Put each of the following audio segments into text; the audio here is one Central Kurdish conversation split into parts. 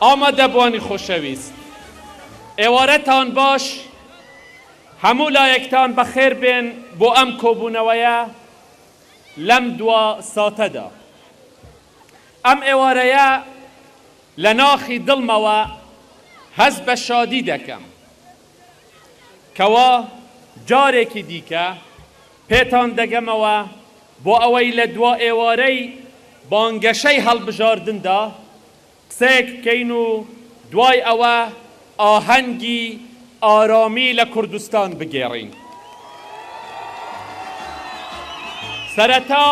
ئامادەبوانی خۆشەویست، ئێوارەتان باش، هەموو لایەکتان بەخێر بێن بۆ ئەم کۆبوونەوەیە لەم دوا ساتەدا. ئەم ئێوارەیە لە ناخی دڵمەوە هەست بە شادی دەکەم کەوا جارێکی دیکە پێتان دەگەمەوە بۆ ئەوەی لە دوا ئێوارەی بانگەشەی هەڵبژاردندا قسەیەک بکەین و دوای ئەوە ئاهەنگی ئارامی لە کوردستان بگێڕین. سەرەتا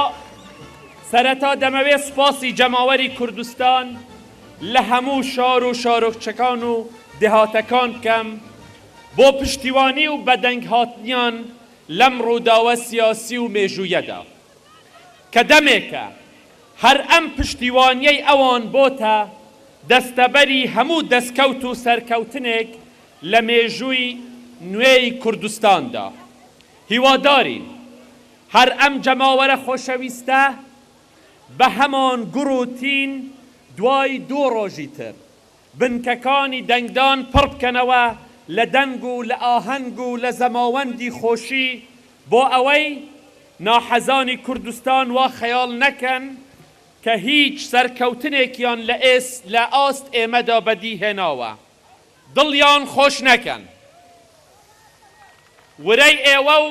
سەرەتا دەمەوێ سوپاسی جەماوەری کوردستان لە هەموو شار و شارۆچکەکان و دێهاتەکان بکەم بۆ پشتیوانی و بەدەنگهاتنیان لەم ڕووداوە سیاسی و مێژوویەدا کە دەمێکە هەر ئەم پشتیوانیەی ئەوان بۆتە دەستەبەری هەموو دەستکەوت و سەرکەوتنێک لە مێژووی نوێی کوردستاندا. هیوادارین هەر ئەم جەماوەرە خۆشەویستە بە هەمان گوڕ و تین دوای دوو ڕۆژی تر بنکەکانی دەنگدان پڕ بکەنەوە لە دەنگ و لە ئاهەنگ و لە زەماوەندی خۆشی بۆ ئەوەی ناحەزانی کوردستان وا خەیاڵ نەکەن کە هیچ سەرکەوتنێکیان لە ئێس لە ئاست ئێمەدا بەدی هێناوە. دڵیان خۆش نەکەن. ورەی ئێوە و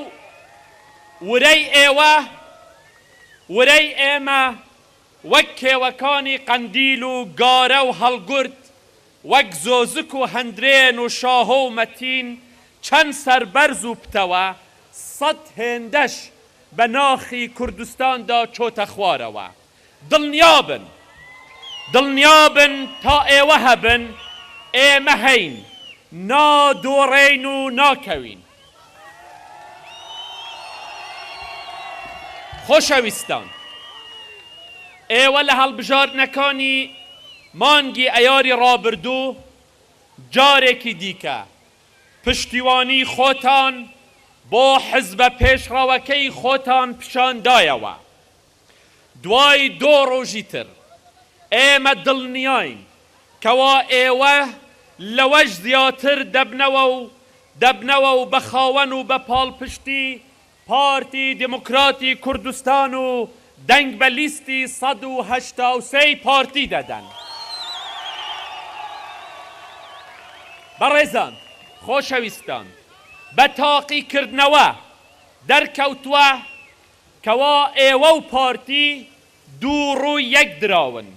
ورەی ئێوە ورەی ئێمە وەک کێوەکانی قەندیل و گارە و هەڵگورد، وەک زۆزک و هەندرێن و شاهۆ و مەتین چەند سەربەرز و پتەوە، سەت هێندەش بە ناخی کوردستاندا چۆتە خوارەوە. دڵنیابن، دڵنیابن تا ئێوە هەبن، ئێمە هەین، نادۆڕێین و ناکەوین. خۆشەویستان، ئێوە لە هەڵبژاردنەکانی مانگی ئەیاری ڕابردوو جارێکی دیکە پشتیوانی خۆتان بۆ حزبە پێشڕەوەکەی خۆتان پیشاندایەوە. دوای دو ڕۆژی تر ئێمە دڵنیاین کەوا ئێوە لەوەش زیاتر دەبنەوە و دەبنەوە و بە خاوەن و بە پاڵپشتی پارتی دیموکراتی کوردستان و دەنگ بە لیستی 183 ی پارتی دەدەن. بەڕێزان، خۆشەویستان، بە تاقیکردنەوە دەرکەوتوە کەوا ئێوە و پارتی دوو ڕووی یەک دراون،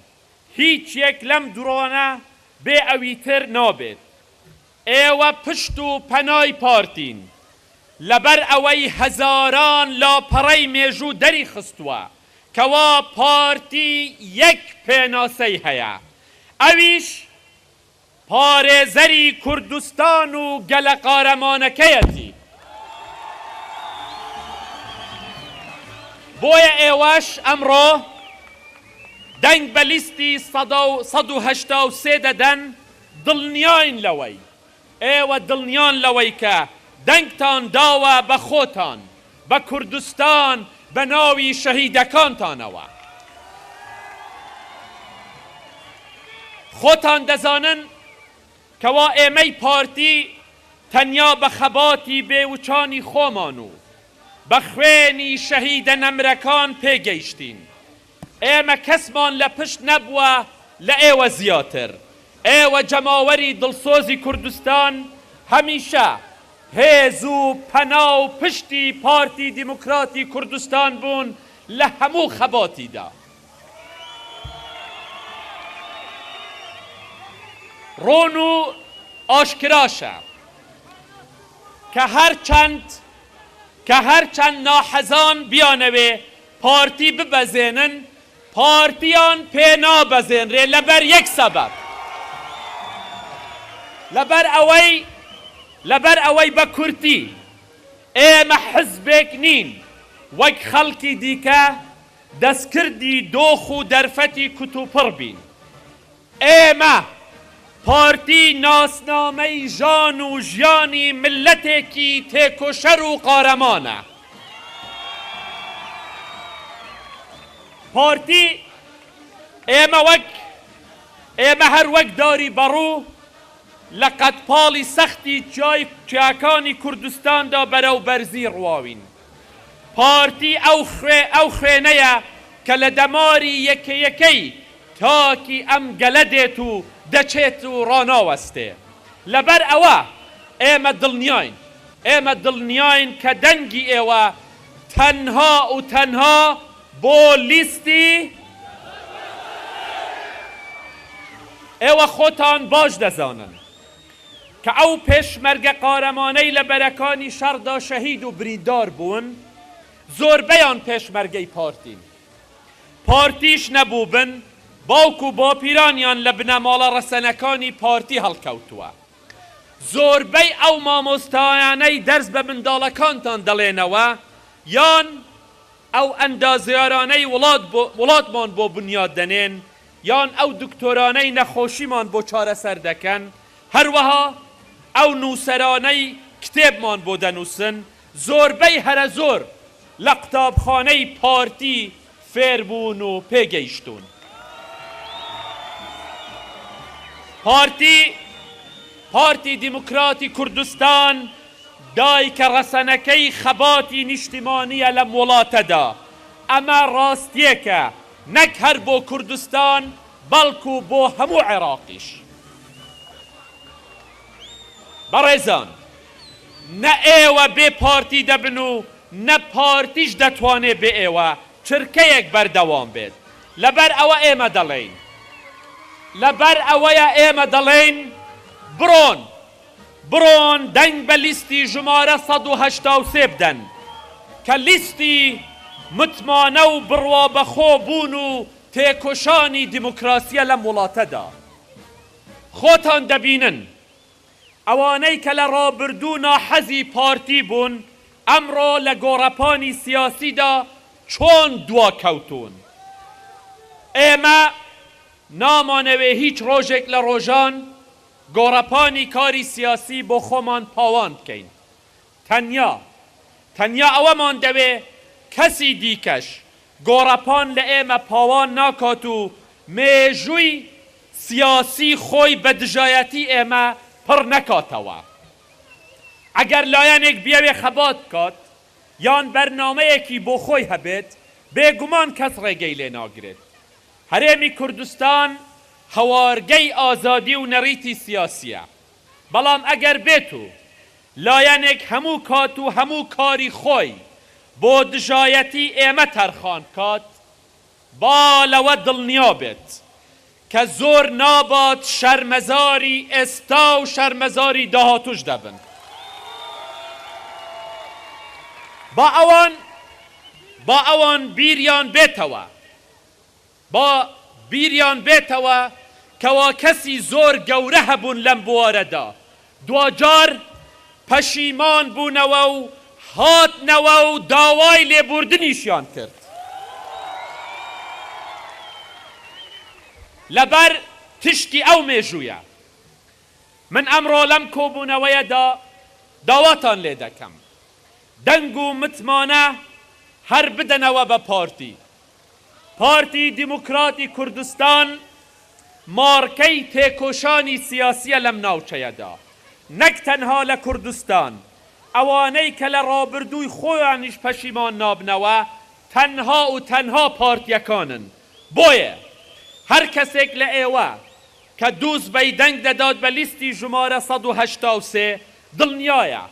هیچ یەک لەم دوڕانە بێ ئەویتر نابێت. ئێوە پشت و پەنای پارتین، لەبەر ئەوەی هەزاران لاپەڕەی مێژوو دەریخستووە کەوا پارتی یەک پێناسەی هەیە ئەویش پارێزەری کوردستان و گەلە قارەمانەکەیەتی. بۆیە ئێوەش ئەمڕۆ دەنگ بە لیستی 183 دەدەن، دڵنیاین لەوەی ئێوە دڵنیان لەوەی کە دەنگتان داوە بە خۆتان، بە کوردستان، بە ناوی شەهیدەکانتانەوە. خۆتان دەزانن کەوا ئێمەی پارتی تەنیا بە خەباتی بێوچانی خۆمان و بە خوێنی شەهیدە نەمرەکان پێگەیشتین. ئێمە کەسمان لە پشت نەبووە لە ئێوە زیاتر. ئێوە جەماوەری دڵسۆزی کوردستان هەمیشە هێز و پەنا و پشتی پارتی دیموکراتی کوردستان بوون لە هەموو خەباتیدا. ڕوون و ئاشکراشە کە هەرچەند کە هەرچەند ناحەزان بیانەوێ پارتی ببەزێنن پارتیان پێ نابەزێنرێ لەبەر یەک سەبەب لەبەر ئەوەی لەبەر ئەوەی بە کورتی ئێمە حزبێک نین وەک خەڵکی دیکە دەستکردی دۆخ و دەرفەتی کوتوپڕ بین. ئێمە پارتی ناسنامەی ژان و ژیانی میللەتێکی تێکۆشەر و قارەمانە. پارتی ئێمە وەک. ئێمە هەر وەک داری بەڕوو لە قەدپاڵی سەختی چیای چیاکانی کوردستاندا بەرەو بەرزی ڕواوین. پارتی ئەو خوێ ئەو خوێنەیە کە لە دەماری یەکە یەکەی تاکی ئەم گەلە دێت و دەچێت و ڕاناوەستێ. لەبەر ئەوە ئێمە دڵنیاین، ئێمە دڵنیاین کە دەنگی ئێوە تەنها و تەنها بۆ لیستی ئێوە خۆتان باش دەزانن کە ئەو پێشمەرگە قارەمانەی لە بەرەکانی شەڕدا شەهید و بریندار بوون زۆربەیان پێشمەرگەی پارتین. پارتیش نەبووبن باوک و باپیرانیان لە بنەماڵە ڕەسەنەکانی پارتی هەڵکەوتووە. زۆربەی ئەو مامۆستایانەی دەرس بە منداڵەکانتان دەڵێنەوە یان ئەو ئەندازیارانەی وڵات بۆ وڵاتمان بۆ بنیات دەنێن یان ئەو دکتۆرانەی نەخۆشیمان بۆ چارەسەر دەکەن هەروەها ئەو نووسەرانەی کتێبمان بۆ دەنووسن زۆربەی هەرە زۆر لە قوتابخانەی پارتی فێر بوون و پێگەیشتوون. پارتی پارتی دیموکراتی کوردستان دایکە ڕەسەنەکەی خەباتی نیشتیمانییە لەم وڵاتەدا. ئەمە ڕاستییەکە نەک هەر بۆ کوردستان بەڵکو بۆ هەموو عێراقیش. بەڕێزان نە ئێوە بێ پارتی دەبن و نە پارتیش دەتوانێ بێ ئێوە چرکەیەک بەردەوام بێت. لەبەر ئەوە ئێمە دەڵێین لەبەر ئەوەیە ئێمە دەڵێین بڕۆن بڕۆن دەنگ بە لیستی ژمارە 183 بدەن کە لیستی متمانە و بڕوابەخۆ بوون و تێکۆشانی دیموکراسیە لەم وڵاتەدا. خۆتان دەبینن ئەوانەی کە لە ڕابردوو ناحەزی پارتی بوون ئەمڕۆ لە گۆڕەپانی سیاسیدا چۆن دواکەوتوون. ئێمە نامانەوێ هیچ ڕۆژێک لە ڕۆژان گۆڕەپانی کاری سیاسی بۆ خۆمان پاوان بکەین. تەنیا تەنیا ئەوەمان دەوێ کەسی دیکەش گۆڕەپان لە ئێمە پاوان ناکات و مێژووی سیاسی خۆی بە دژایەتی ئێمە پڕ نەکاتەوە. ئەگەر لایەنێک بیەوێ خەبات بکات یان بەرنامەیەکی بۆ خۆی هەبێت، بێگومان کەس ڕێگەی لێ ناگرێت. هەرێمی کوردستان هەوارگەی ئازادی و نەریتی سیاسییە. بەڵام ئەگەر بێتو لایەنێک هەموو کات و هەموو کاری خۆی بۆ دژایەتی ئێمە تەرخان بکات، با لەوە دڵنیا بێت کە زۆر نابات شەرمەزاری ئێستا و شەرمەزاری داهاتووش دەبن. با ئەوان با ئەوان بیریان بێتەوە با بیریان بێتەوە کەوا کەسی زۆر گەورە هەبوون لەم بوارەدا، دواجار پەشیمان بوونەوە و هاتنەوە و داوای لێبووردنیشیان کرد. لەبەر تشکی ئەو مێژوویە من ئەمڕۆ لەم کۆبوونەوەیەدا داواتان لێدەکەم دەنگ و متمانە هەر بدەنەوە بە پارتی. پارتی دیموکراتی کوردستان مارکەی تێکۆشانی سیاسیە لەم ناوچەیەدا، نەک تەنها لە کوردستان، ئەوانەی کە لە ڕابردووی خۆیانیش پەشیمان نابنەوە تەنها و تەنها پارتیەکانن، بۆیە هەر کەسێک لە ئێوە کە دووسبەی دەنگ دەدات بە لیستی ژمارە 183 دڵنیایە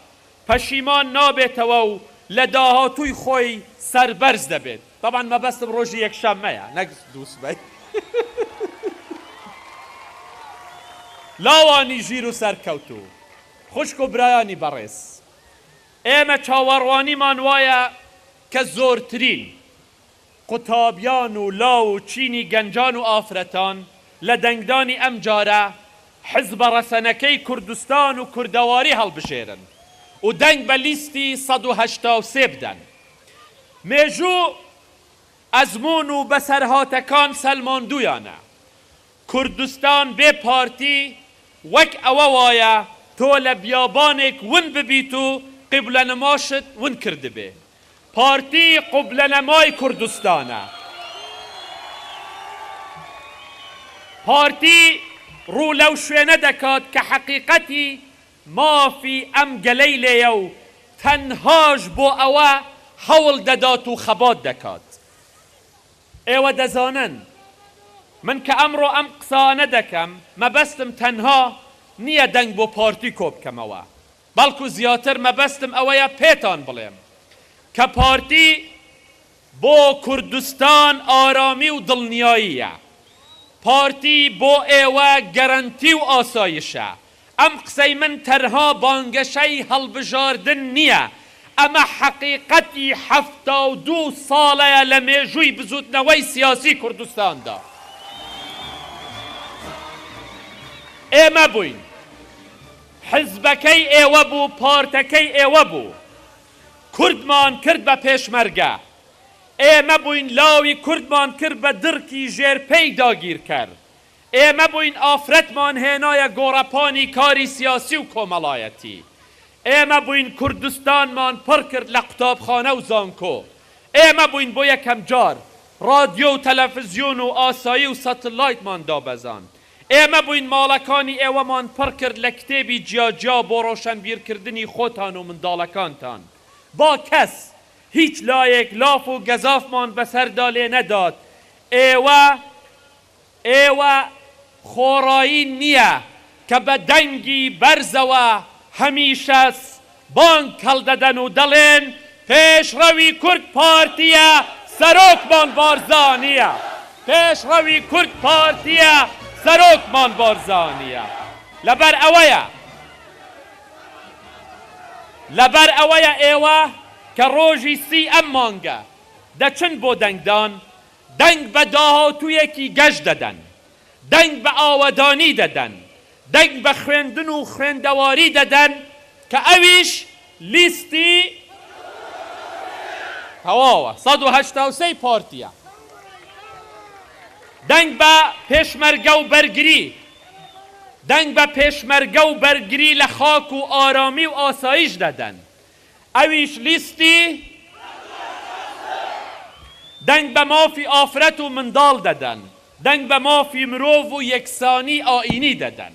پەشیمان نابێتەوە و لە داهاتووی خۆی سەربەرز دەبێت. تەبعەن مەبەستم ڕۆژی یەکشەممەیە نەک دووسبەی. لاوانی ژیر و سەرکەوتوو، خوشک و برایانی بەڕێز، ئێمە چاوەڕوانیمان وایە کە زۆرترین قوتابیان و لاو و چینی گەنجان و ئافرەتان لە دەنگدانی ئەمجارە حزبە ڕەسەنەکەی کوردستان و کوردەواری هەڵبژێرن و دەنگ بە لیستی 183 بدەن. مێژوو، ئەزموون و بەسەرهاتەکان سەلماندوویانە کوردستان بێ پارتی وەک ئەوە وایە تۆ لە بیابانێک ون ببیت و قیبلەنماشت ون کردبێ. پارتی قوبلەنمای کوردستانە. پارتی ڕوو لەو شوێنە دەکات کە حەقیقەتی مافی ئەم گەلەی لێیە و تەنهاش بۆ ئەوە هەوڵ دەدات و خەبات دەکات. ئێوە دەزانن من کە ئەمڕۆ ئەم قسانە دەکەم مەبەستم تەنها نییە دەنگ بۆ پارتی کۆبکەمەوە، بەڵکو زیاتر مەبەستم ئەوەیە پێتان بڵێم کە پارتی بۆ کوردستان ئارامی و دڵنیاییە، پارتی بۆ ئێوە گەرەنتی و ئاسایشە، ئەم قسەی من تەنها بانگەشەی هەڵبژاردن نییە، ئەمە حەقیقەتی 72 ساڵەیە لە مێژووی بزوتنەوەی سیاسی کوردستاندا. ئێمە بووین، حزبەکەی ئێوە بوو، پارتەکەی ئێوە بوو، کوردمان کرد بە پێشمەرگە، ئێمە بووین لاوی کوردمان کرد بە دڕکی ژێر پێی داگیرکەر، ئێمە بووین ئافرەتمان هێنایە گۆڕەپانی کاری سیاسی و کۆمەڵایەتی. ئێمە بووین کوردستانمان پڕ کرد لە قوتابخانە و زانکۆ. ئێمە بووین بۆ یەکەمجار ڕادیۆ و تەلەفزیۆن و ئاسایی و سەتلایتمان دابەزاند. ئێمە بووین ماڵەکانی ئێوەمان پڕ کرد لە کتێبی جیاجیا بۆ ڕۆشەنبیرکردنی خۆتان و منداڵەکانتان. با کەس، هیچ لایەک لاف و گەزافمان بەسەردا لێ نەدات. ئێوە. ئێوە خۆڕایی نییە کە بە دەنگی بەرزەوە هەمیشە بانگ هەڵدەدەن و دەڵێن پێشڕەوی کورد پارتییە سەرۆکمان بارزانییە، پێشڕەوی کورد پارتییە سەرۆکمان بارزانییە. لەبەر ئەوەیە لەبەر ئەوەیە ئێوە کە ڕۆژی سی ئەم مانگە دەچن بۆ دەنگدان دەنگ بە داهاتوویەکی گەش دەدەن، دەنگ بە ئاوەدانی دەدەن، دەنگ بە خوێندن و خوێندەواری دەدەن کە ئەویش لیستی تەواوە 183 ی پارتییە. دەنگ بە پێشمەرگە و بەرگری، دەنگ بە پێشمەرگە و بەرگری لە خاک و ئارامی و ئاسایش دەدەن. ئەویش لیستی دەنگ بە مافی ئافرەت و منداڵ دەدەن، دەنگ بە مافی مرۆڤ و یەکسانی ئایینی دەدەن،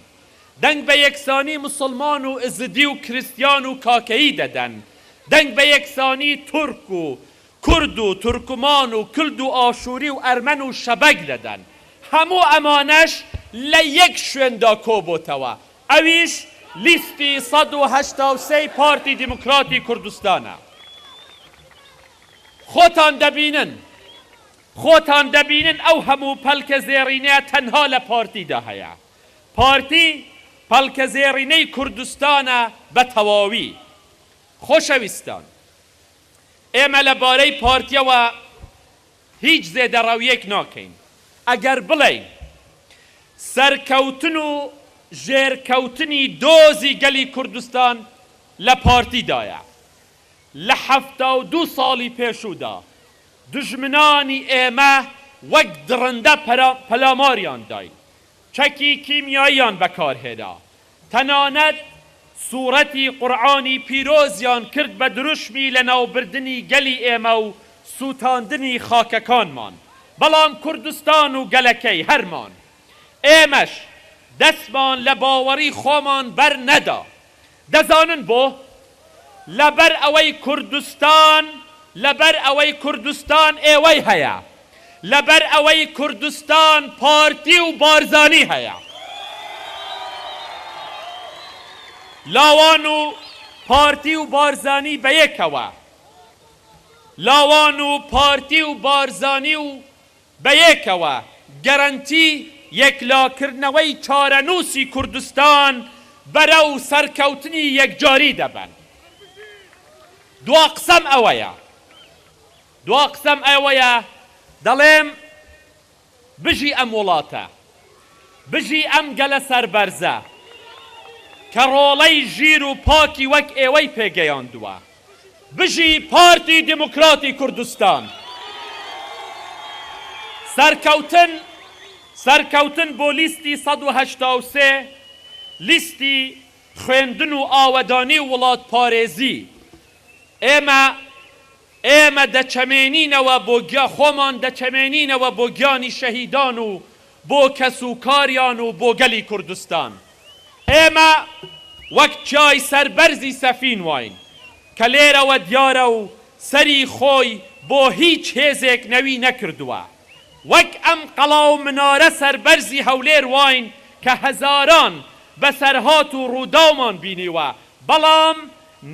دەنگ بە یەکسانی موسڵمان و ئێزدی و کریستیان و کاکەیی دەدەن، دەنگ بە یەکسانی تورک و کورد و تورکمان و کلد و ئاشوری و ئەرمەن و شەبەک دەدەن. هەموو ئەمانەش لە یەک شوێندا کۆبۆتەوە، ئەویش لیستی 183 ی پارتی دیموکراتی کوردستانە. خۆتان دەبینن، خۆتان دەبینن ئەو هەموو پەلکە زێڕینەیە تەنها لە پارتیدا هەیە. پارتی پەلکە زێڕینەی کوردستانە بە تەواوی. خۆشەویستان، ئێمە لە بارەی پارتیەوە هیچ زێدەڕەوییەک ناکەین ئەگەر بڵێین سەرکەوتن و ژێرکەوتنی دۆزی گەلی کوردستان لە پارتیدایە. لە 72 ساڵی پێشوودا دوژمنانی ئێمە وەک دڕندە پەلاماریان داین، چەکی کیمیاییان بەکارهێنا، تەنانەت سوڕەتی قورعانی پیرۆزیان کرد بە دروشمی لەناوبردنی گەلی ئێمە و سوتاندنی خاکەکانمان، بەڵام کوردستان و گەلەکەی هەرمان. ئێمەش دەستمان لە باوەڕی خۆمان بەر نەدا. دەزانن بۆ؟ لەبەر ئەوەی کوردستان، لەبەر ئەوەی کوردستان ئێوەی هەیە. لەبەر ئەوەی کوردستان پارتی و بارزانی هەیە. لاوان و پارتی و بارزانی بەیەکەوە، لاوان و پارتی و بارزانی و بەیەکەوە گەرەنتی یەکلاکردنەوەی چارەنووسی کوردستان بەرەو سەرکەوتنی یەکجاری دەبەن. دوا قسەم ئەوەیە، دوا قسەم ئەوەیە دەڵێم بژی ئەم وڵاتە، بژی ئەم گەلە سەربەرزە کە ڕۆڵەی ژیر و پاکی وەک ئێوەی پێگەیاندووە. بژی پارتی دیموکراتی کوردستان. سەرکەوتن سەرکەوتن بۆ لیستی 183، لیستی خوێندن و ئاوەدانی و وڵاتپارێزی. ئێمە ئێمە دەچەمێنینەوە بۆ گیا خۆمان دەچەمێنینەوە بۆ گیانی شەهیدان و. بۆ کەسوکاریان و بۆ گەلی کوردستان. ئێمە وەک چیای سەربەرزی سەفین واین کە لێرەوە دیارە و سەری خۆی بۆ هیچ هێزێک نەوی نەکردووە. وەک ئەم قەڵا و منارە سەربەرزی هەولێر واین کە هەزاران بەسەرهات و ڕووداومان بینیوە، بەڵام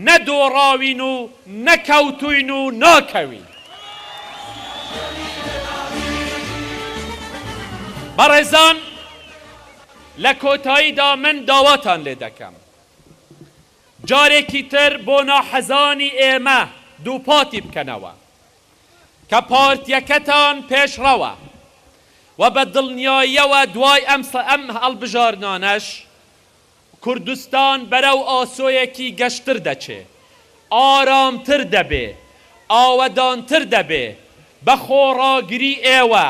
نە دۆڕاوین و نە کەوتووین و ناکەوین. بەڕێزان لە کۆتاییدا من داواتان لێ دەکەم جارێکی تر بۆ ناحەزانی ئێمە دووپاتی بکەنەوە کە پارتیەکەتان پێشڕەوە و بە دڵنیاییەوە دوای ئەم ئەم هەڵبژاردنانەش کوردستان بەرەو ئاسۆیەکی گەشتر دەچێ، ئارامتر دەبێ، ئاوەدانتر دەبێ، بە خۆڕاگری ئێوە،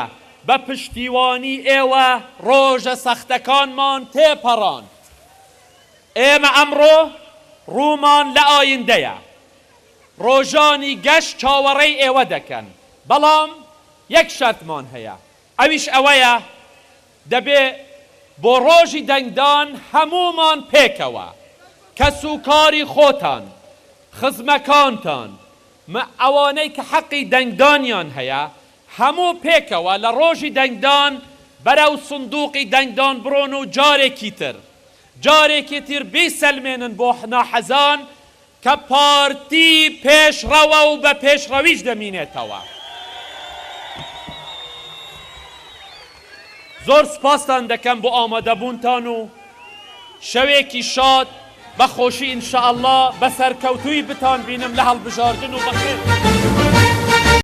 بە پشتیوانی ئێوە ڕۆژە سەختەکانمان تێپەڕاند. ئێمە ئەمڕۆ ڕوومان لە ئایندەیە. ڕۆژانی گەش چاوەڕێی ئێوە دەکەن، بەڵام یەک شەرتمان هەیە، ئەویش ئەوەیە دەبێ بۆ ڕۆژی دەنگدان هەموومان پێکەوە، کەسوکاری خۆتان، خزمەکانتان، ئەوانەی کە حەقی دەنگدانیان هەیە، هەموو پێکەوە لە ڕۆژی دەنگدان بەرەو سندوقی دەنگدان بڕۆن و جارێکی تر، جارێکی تر بیسەلمێنن بۆ ناحەزان کە پارتی پێشڕەوە و بە پێشڕەویش دەمینێتەوە. زۆر سوپاستان دەکەم بۆ ئامادەبوونتان و شەوێکی شاد بە خۆشی ان شاء اللە بە سەرکەوتوویی بتانبینم لە هەڵبژاردن و بەخێر بێن.